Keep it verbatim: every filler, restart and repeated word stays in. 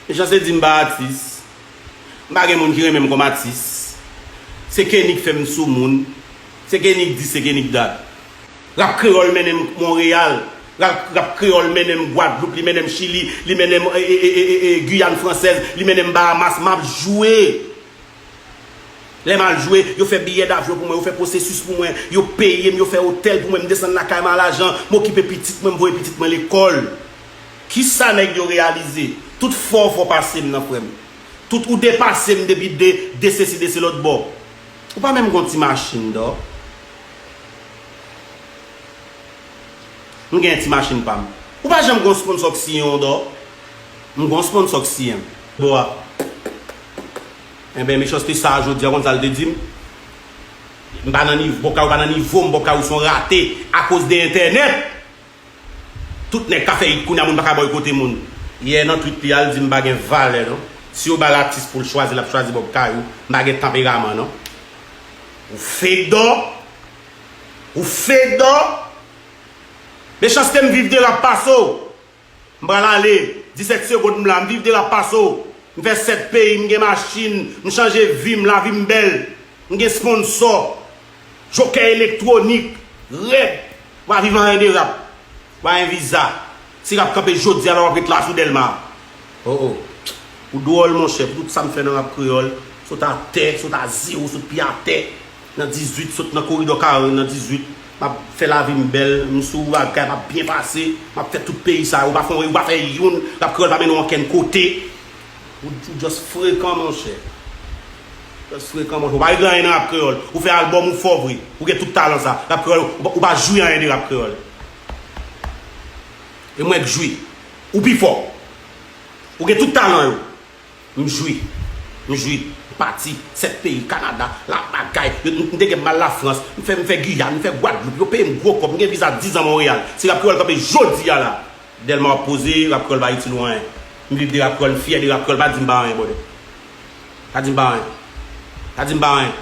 Mechanste di m pa atis. M pa gen moun ki renmen m kòm atis. Se Kenny k fè m sou moun. Se Kenny k dis, se Kenny k dat. Rap kreyòl mennen m Monreyal. Rap, rap kreyòl mennen m Gwadloup, li mennen m Chili, li mennen m e, e, e, e, e, e, Giyàn fransèz, li mennen m Bahamas. M ap jwe. Lè m al jwe, yo fè biyè davyon pou mwen, yo fè pwosesis pou mwen, yo peye m, yo fè otèl pou mwen, m desann lakay mwen a lajan, m okipe pitit mwen, m voye pitit mwen lekòl. Kisa nèg yo reyalize? Tout fò w fò pase m nan, frè m. Tout ou depase m depi de, de sesi, de se lòt bò. Ou pa menm gon ti machin, dò. M gen ti machin pa m. Ou pa janm gon sponsò k siyen w, dò. M gon sponsò k siyen m. Bò a. Enben, mechanste sa a jodi a, konn sa l te di m? M pa nan nivo, bòkay ou pa nan nivo m, bòkay ou se yon rate akoz de entènèt. Tout nèg ka fè it kounye a, moun pa ka bòykote moun. Yè nan tweet li a, l di m pa gen valè non. Si yo ba l atis pou l chwazi, l ap chwazi bòkay ou. M pa gen tanperaman non. Ou fake dò. Ou fake dò. Mechanste m viv de rap pase w. M pral ale, disèt segonn m la, m viv de rap pase w. M fè sèt peyi, m gen machin, m chanje vi m, lavi m bèl. M gen sponsò, jokè elektwonik, rèd. W a viv anyen de rap. W a gen viza. Si rap kanpe jodi a la, w ap ret la sou Dèlma. Oh, oh. Ou dwòl, monchè, pou tout sa m fè nan rap kreyòl, sot atè, sot a zewo, sot pye atè. Nan dizuit, sot nan koridò karen nan dizuit. M ap fè lavi m bèl, m sou bagay, m ap byen pase. M ap fè tout peyi sa yo. Ou pa fè, ou pa fè youn, rap kreyòl pa mennen w ankenn kote. Ou, ou just frekan, monchè. Just frekan, monchè. Ou pa regle anyen nan rap kreyòl. Ou fè albòm, ou fò vre. Ou gen tout talan sa. Rap kreyòl, ou pa, ou pa jwi anyen de rap kreyòl. E mwen k jwi. Ou pi fò. Ou gen tout talan yo. M jwi. M jwi. M pati. Sèt peyi, Kanada, la bagay. Yo, m, m te gen m al Lafrans. M fè, m fè Giyàn, m fè Gwadloup. Yo peye m gwo kòb. M gen viza diz an Monreyal. Si rap kreyòl kanpe jodi a la, Dèlma w ap poze, rap kreyòl pa itil ou anyen. M viv de rap kreyòl, m fyè de rap kreyòl. Pa di m pa anyen, brother. Pa di m pa anyen. Pa di m pa anyen.